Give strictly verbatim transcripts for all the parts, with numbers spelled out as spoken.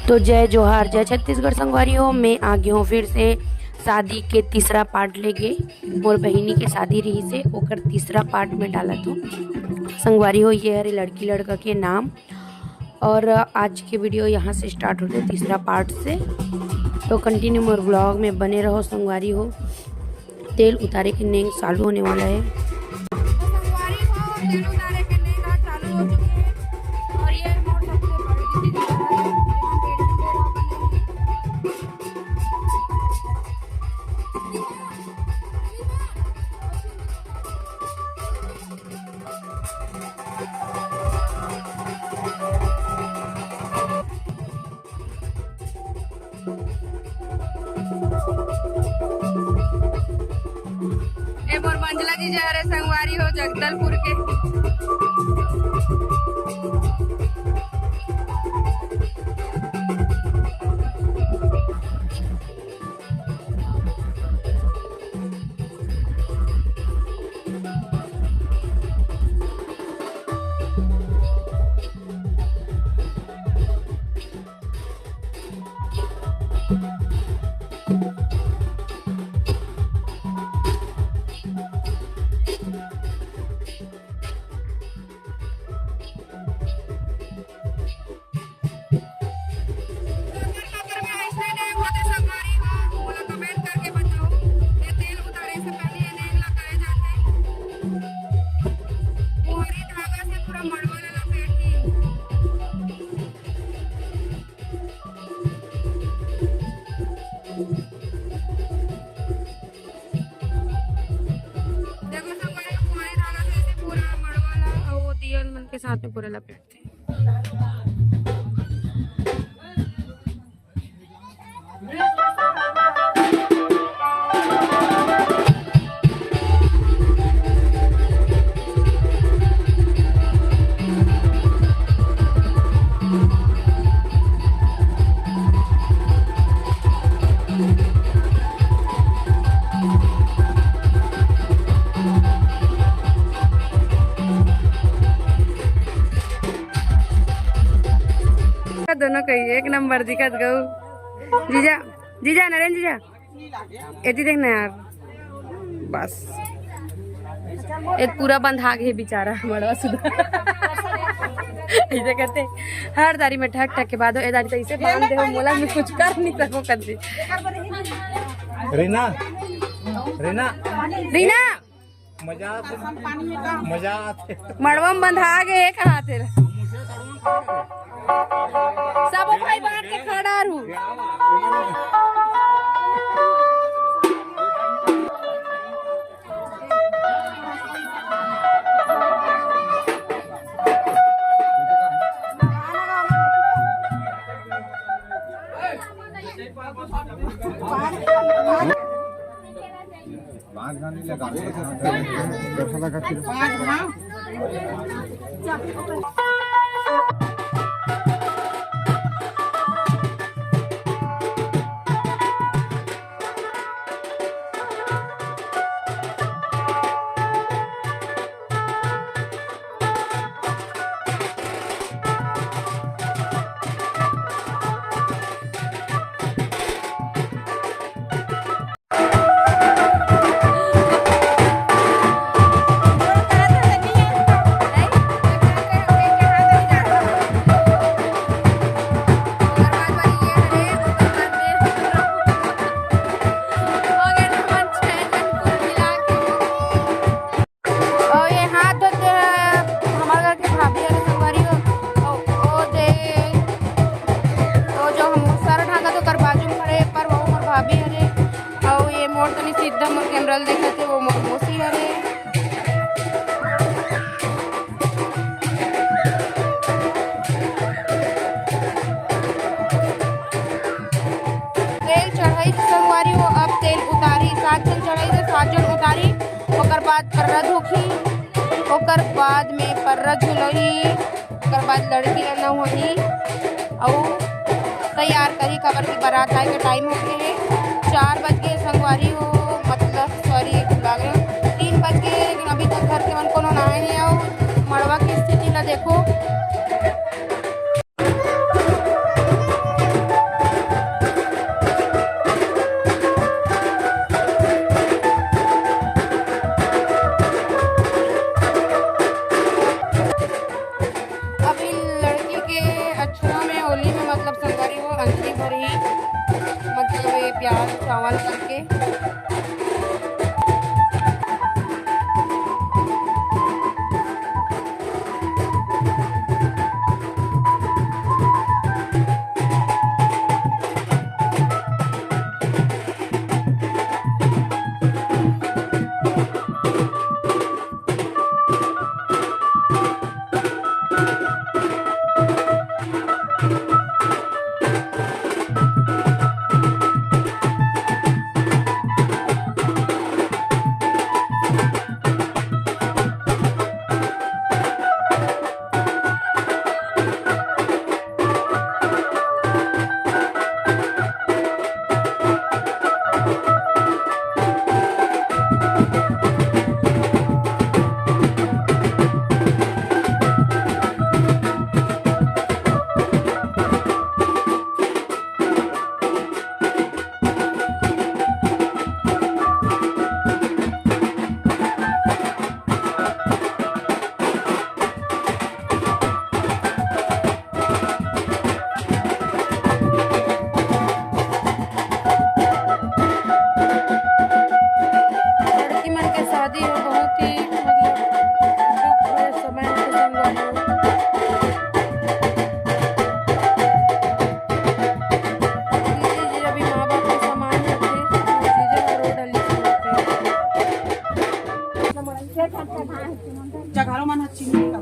तो जय जोहार, जय छत्तीसगढ़ संगवारी हो। मैं आगे हूँ फिर से शादी के तीसरा पार्ट लेके। मोर बहिनी के शादी रहिसे, ओकर तीसरा पार्ट में डालत हूँ। संगवारी हो, ये हरे लड़की लड़का के नाम। और आज के वीडियो यहाँ से स्टार्ट होते तीसरा पार्ट से। तो कंटिन्यू मोर व्लॉग में बने रहो संगवारी हो। तेल उतारे के नेंग चालू होने वाला है। तो संगवारी हो, तेल उतारे के नेंग आज चालू हो चुके हैं। और ये मोर सबसे बड़ी दीदी है, यहाँ बेटी के यहाँ बने हैं। ए मोर मंझला जीजा हरे संगवारी हो जगदलपुर के। अगर अगर मैं अइसने नेंग होते संगवारी हो, मोला कमेंट करके बताओ। ये तेल उतारे से पहले ये नेंग लगाए जाते। कुंवारी धागा से पूरा मड़वा ला लपेट के। देखो संगवारी, कुंवारी धागा से ऐसे पूरा मड़वा ला, और वो दिया मन के साथ में पूरा लपेट। दोनों कही एक नंबर दिखत गऊ। जीजा, जीजा, नरेन जीजा, एती देख ना यार, बस ये पूरा बंधा गे बेचारा मड़वा सुधा। ऐसे करते हर दारी में ठक ठक के बांधो, ए दारी तो ऐसे बांध दे हो, मोला में कुछ कर नहीं सको कर दे। रीना, रीना, रीना। मजा आथे, मजा आथे। मड़वा में बंधा गे, कहा तेरा? सब भाई बांध के खड़ा रहू। अउ ये हाथ धोते हैं हमारे घर के भाभी हरे संगवारी हो। अउ ओ दे, ओ जो हम सर ढाका तो कर बाजू में खड़े, पर वो मोर भाभी हरे। अउ ये मोर तनी सीधा मोर कैमरा ल देखत हे, वो मोर मौसी हरे। तेल चढ़ाई संगवारी हो, अब तेल उतारी, सात झन चढ़ाई से सात झन उतारी। ओकर बाद पर्रा धोखी, ओकर बाद में पर्रा झुलही, ओकर बाद लड़की ला नहवाही अउ तैयार करही, काबर कि बारात आए के टाइम हो गए हे। चार बज के संगवारी हो, मतलब सॉरी, भुला गए, तीन बज के, लेकिन अभी तक घर के मन कोनो नहाए नहीं। अउ मड़वा की स्थिति ला देखो। अंजलि में मतलब संगवारी हो, अंजलि भरही, मतलब ये प्याज चावल करके। लड़की मन के शादी हो, बहुत ही मतलब दुख भरे समय के संग वाला। जीजे जी अभी माँ बाप के समान रथे, जीजा ह रोड हल्ली से होथे। जघारो मन ह चीनी का।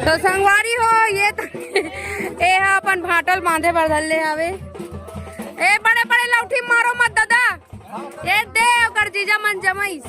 तो संगवारी हो, ये त-, ए ह अपन भांटल बांधे बर धर ले हावे। ए बड़े बड़े लौठी मारो मत दादा। ए दे ओकर जीजा मन जमइस।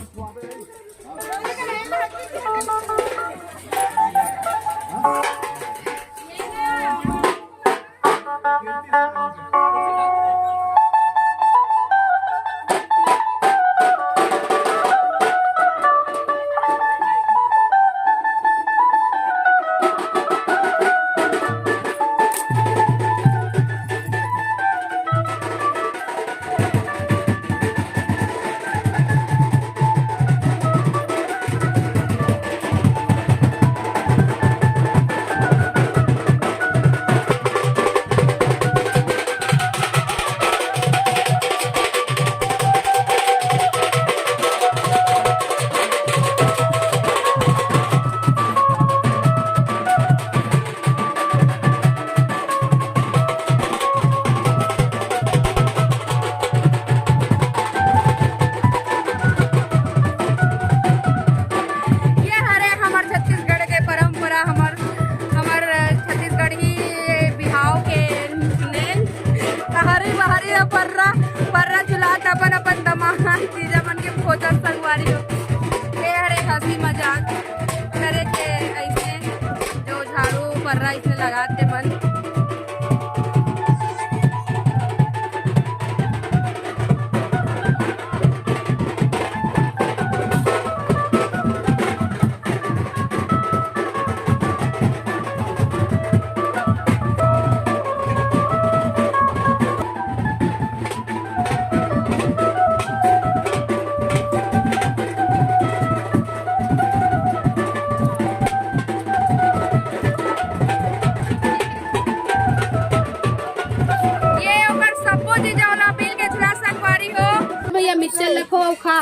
मिक्सचर रखो और खा।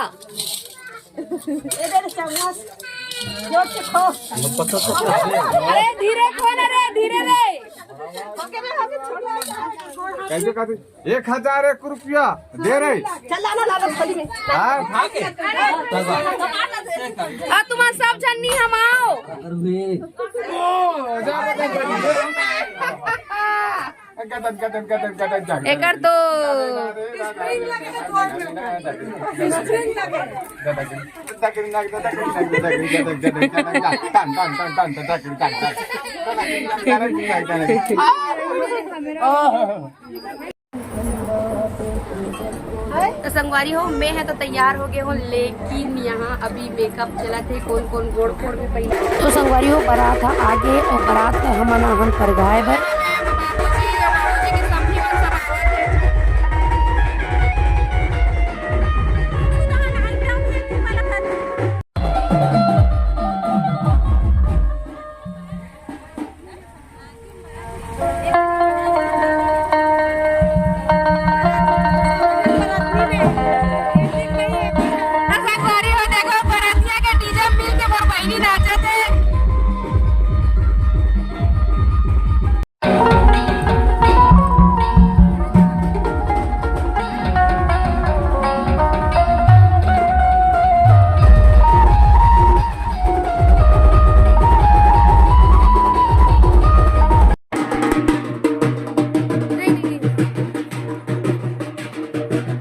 ये दे चम्मच, जोर से खो। अरे धीरे खो ना रे, धीरे रे। कैसे खाते? एक हजार एक रुपया दे रहे। चल, ला, ला, ला, ला, खोली में। हाँ? आ तुम्हार सब झन्नी हम आओ। ओ, जा, जा, जा, जा। गदन, गदन, गदन, गदन, गदन। एकर तो तो संगवारी हो, मैं है तो तैयार हो गए हो, लेकिन यहाँ अभी मेकअप चलत हे, कौन कौन गोड़ फोड़ में पहले। तो संगवारी हो, बारात ह आगे और बारात ह हमन आवन परघाए बर।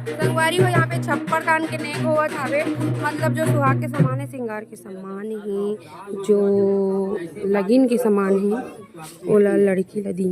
संगवारी हो, यहाँ पे छप्पर कान के नेग होवत हावे, मतलब जो सुहाग के समान है, श्रृंगार के समान ही, जो लगिन के समान ही, ओला लड़की ला दी।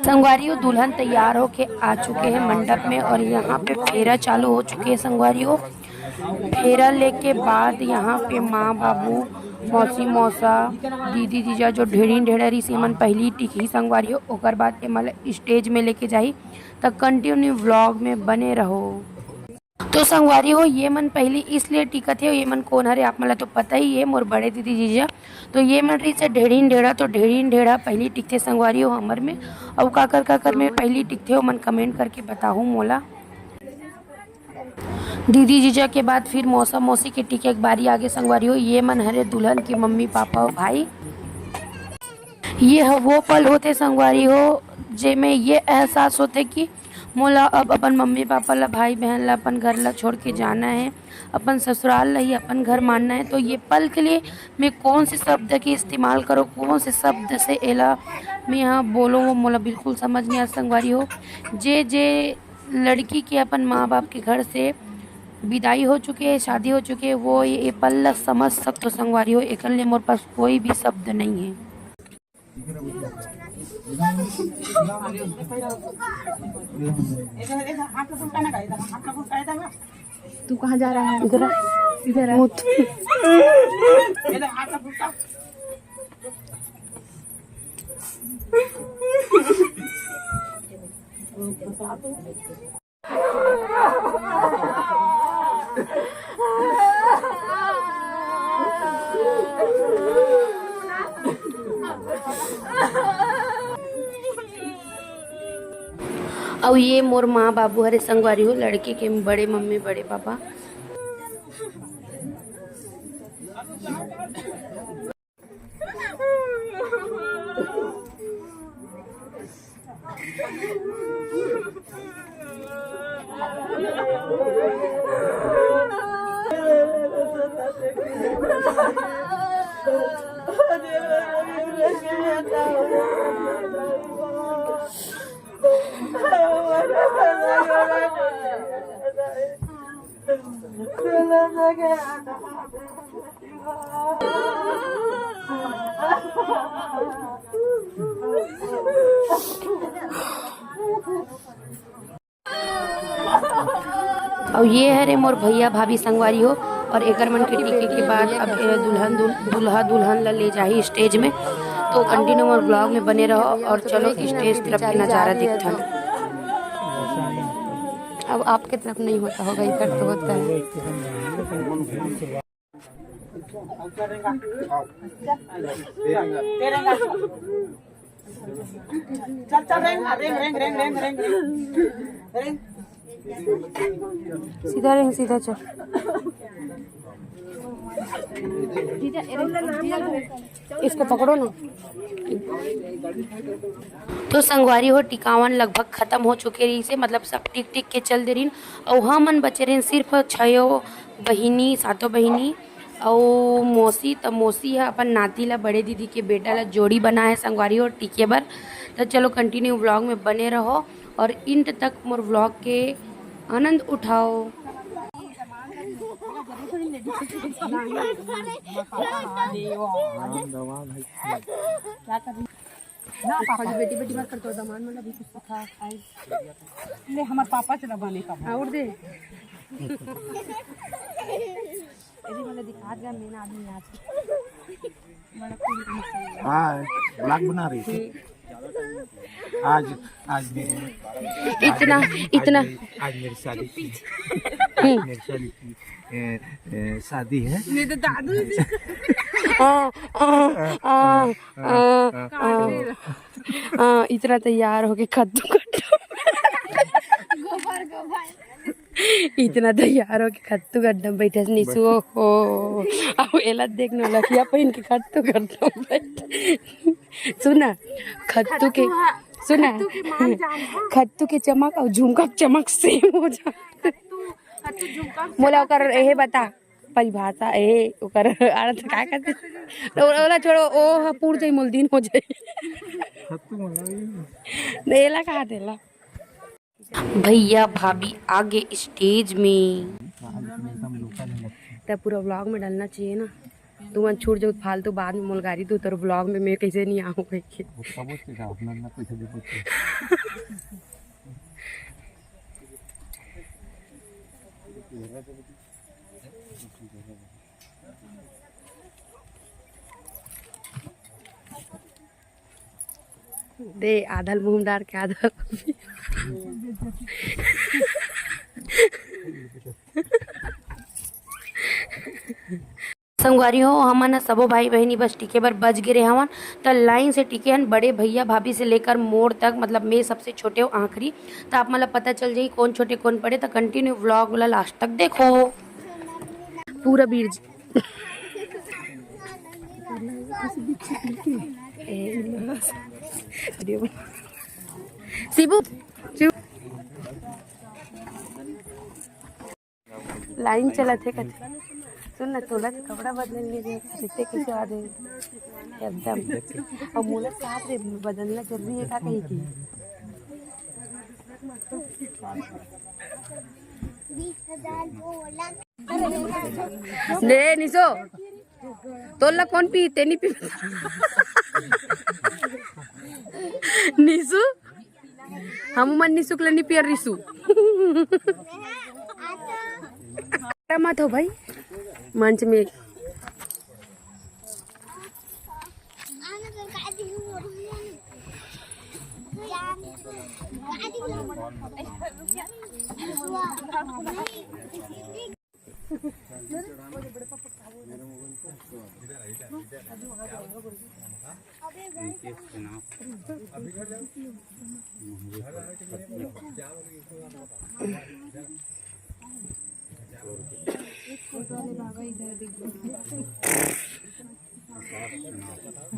संगवारी हो, दुल्हन तैयार होके आ चुके हैं मंडप में और यहाँ पे फेरा चालू हो चुके हैं संगवारी हो। फेरा लेके बाद यहाँ पे माँ बाबू, मौसी मौसा, दीदी जीजा जो ढेड़िन ढेड़ा रहिस, एमन पहली टिकही संगवारी हो, ओकर बाद एमन ला स्टेज में लेके जाही। त कंटिन्यू व्लॉग में बने रहो। तो संगवारी हो, ये मन पहली इसलिए टिकत हे, ये मन कौन हरे आप मन ला तो पता ही है, मोर बड़े दीदी जीजा। तो ये मन रहिस हे ढेड़िन ढेड़ा, तो ढेड़िन ढेड़ा पहली टिकथे संगवारी हो हमर में। अउ काकर काकर में पहली टिकथे, ओमन कमेंट करके बताहू मोला। दीदी जीजा के बाद फिर मौसा मौसी के टिके के बारी आगे संगवारी हो। ये मन हरे दुल्हन के मम्मी पापा अउ भाई। ये ह वो पल होथे संगवारी हो, जेमे ये एहसास होथे कि मोला अब अपन मम्मी पापा ला, भाई बहन ला, अपन घर ला छोड़ के जाना है, अपन ससुराल ला ही अपन घर मानना है। तो ये पल के लिए मैं कौन से शब्द के इस्तेमाल करो, कौन से शब्द से एला मैं यहाँ बोलो, वो मोला बिल्कुल समझ नहीं आ संगवारी हो। जे जे लड़की के अपन माँ बाप के घर से विदाई हो चुके है, शादी हो चुके है, वो ये, ये पल ला समझ सकतो संगवारी हो। एकर लिए मोर पास कोई भी शब्द नहीं है। तू कहाँ जा रहा है? इधर आ। इधर आ। अउ ये मोर माँ बाबू हरे संगवारी हो, लड़की के बड़े मम्मी बड़े पापा। अउ ये हरे मोर भैया भाभी संगवारी हो। और एकर मन के टिके के बाद अब ए दुल्हन दुल-, दूल्हा दुल्हन ला ले जाही स्टेज में। तो कंटिन्यू मोर ब्लॉग में बने रहो और चलो स्टेज तरफ के नजारा देखथन। अब आपके तरफ नहीं होता होगा, इधर तो होता है। चल, चल, रेंग, रेंग, रेंग। सीधा रेंग, सीधा चल। इसको पकड़ो ना। तो संगवारी हो, टिकावन लगभग खत्म हो चुके रहिसे, मतलब सब टिक टिक के चल दे रहिन। अउ हमन बचे रहिन सिर्फ छयो बहिनी, सातों बहिनी अउ मौसी। त मौसी ह अपन नाती ला, बड़े दीदी के बेटा ला जोड़ी बनाए संगवारी हो टिके बर। त चलो, कंटिन्यू व्लॉग में बने रहो और एंड तक मोर व्लॉग के आनंद उठाओ। ना पापा जी, बेटी बेटी मत कर, तो दमान मन अभी कुछ सिखा। ले, हमार पापा चला बने का और दे। यदि मतलब दिखा दिया, मेन आदमी आज। हाँ, व्लॉग बना रही थी। आज, आज मेरी, इतना, आज मेरी, इतना। आज मेरी, आज मेरी शादी की, आज मेरी शादी की, ए, ए, शादी है। नहीं तो दादू जी। हाँ, हाँ, हाँ, हाँ, हाँ, हाँ, हाँ, इतना तैयार होके खत्तू खत्तू। गोबर, गोबर। इतना तैयार होके खत्तू गड्ढा में बैठे से निशु, ओहो। अब एला देख, नौलखिया पहिन के खत्तू गड्ढा में बैठे। सुन ना, खत्तू के, खत्तू हा, सुन ना, खत्तू के मान जान हा। खत्तू के चमक अउ झुमका के चमक सेम हो जा। खत्तू, खत्तू झुमका के मोला चमक ओकर से एहे बता, परिभाषा एहे, ओकर अर्थ का कहते? तो ओला छोड़ो, ओ ह पूर जाई, मोल दिन हो जाई। खत्तू मतलब ये। एला कहा देला? भैया भाभी आगे स्टेज में। त पूरा व्लॉग में डालना चाहिए ना, तुमन छूट जाओ फालतू, बाद में मोल गारी दो, तोर व्लॉग में मैं कैसे नहीं आऊँ कह के। वो कब होते का? अपना, अपना पैसा दे देते। दे, आधा ल मुंह डार के आधा। संगवारी हो, हमन ह सबो भाई बहिनी बस टिके बर बच गे रहे हवन, त लाइन से टिके हन बड़े भैया भाभी से लेकर मोर तक, मतलब मैं सबसे छोटे हूँ आखिरी। त आप मन ल पता चल जाही कौन छोटे कौन बड़े, त कंटिन्यू व्लॉग ला लास्ट तक देखो। पूरा बीर जी। ए, शिबू, शिबू। लाइन चलत हे कथे। सुन ना, तोला तो कपड़ा बदले ले रे, इतने कैसे आ रहे एकदम। अब मोला साथ रे बदलना जरूरी है का कहीं की? ले निशु, तोला कौन पी? तेनी पी। निशु, हम मन निशु के लिए नहीं पियर रिशु। मत हो भाई, मंच में।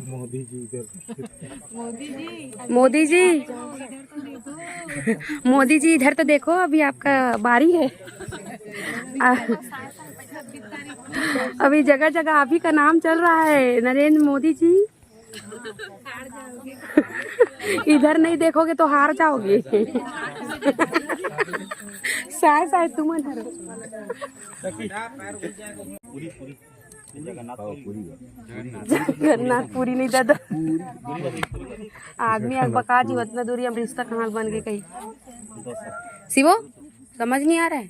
मोदी जी इधर। मोदी जी, मोदी जी इधर तो देखो, अभी आपका बारी है। आ, अभी जगह जगह आप ही का नाम चल रहा है, नरेंद्र मोदी जी। इधर नहीं देखोगे तो हार जाओगे। साय साय तुम इधर। जगन्नाथ पुरी नहीं दादा। आदमी अक बका जी, उतना दूरी हम रिश्ता कहाँ बन के कही। शिवो, समझ नहीं आ रहा है।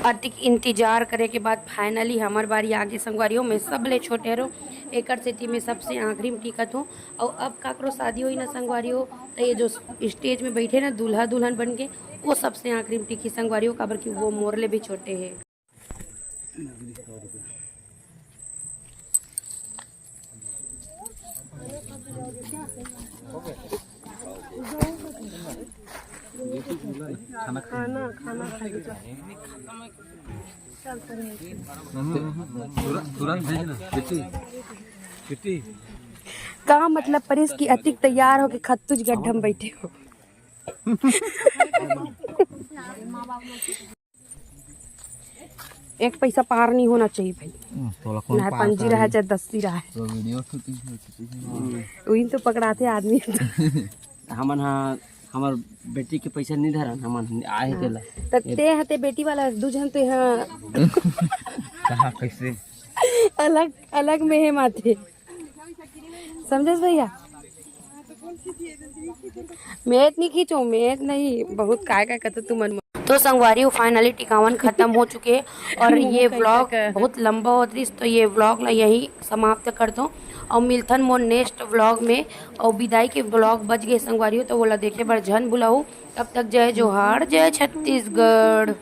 अतिक इंतजार करे के बाद finally हमर बारी आगे संगवारी हो। मैं सबले छोटे हरो, एकर सेती मैं सबसे आखिरी में टिकत हूँ। और अब काकरो शादी होई ना संगवारी हो, तो ये जो stage में बैठे ना दूल्हा दुल्हन बन के, वो सबसे आखिरी में टिकी संगवारी हो, काबर कि वो मोर ले भी छोटे है। तुरंत भेज ना, बेटी, बेटी। का मतलब परेश कि अतिक तैयार होके खत्तुज गड्ढम बैठे हो। एक पैसा पार नहीं होना चाहिए भाई। हम्म, तोला कौन ना पार पंजी करे? रहा चाहे दस्ती रहा। तो video shooting हो चुकी है। वही तो पकड़ाते आदमी। हमन हा, हमर बेटी के पैसा नहीं धरन, हमन आए हाँ। तेला। त ते हते बेटी वाला दू झन ते हाँ। कहाँ, कैसे? अलग, अलग में है माथे। समझस भैया? मेट नहीं खींचो, मेट नहीं, बहुत काय काय कहते तुमन। तो संगवारी हो, finally टिकावन खत्म हो चुके हैं और ये vlog बहुत लंबा होत रहिस, तो ये vlog ला यहीं समाप्त कर दो और मिलथन मोर next vlog में। और विदाई के vlog बच गए संगवारी हो, तो वोला देखे बर झन भुलाहू। तब तक जय जोहार, जय छत्तीसगढ़।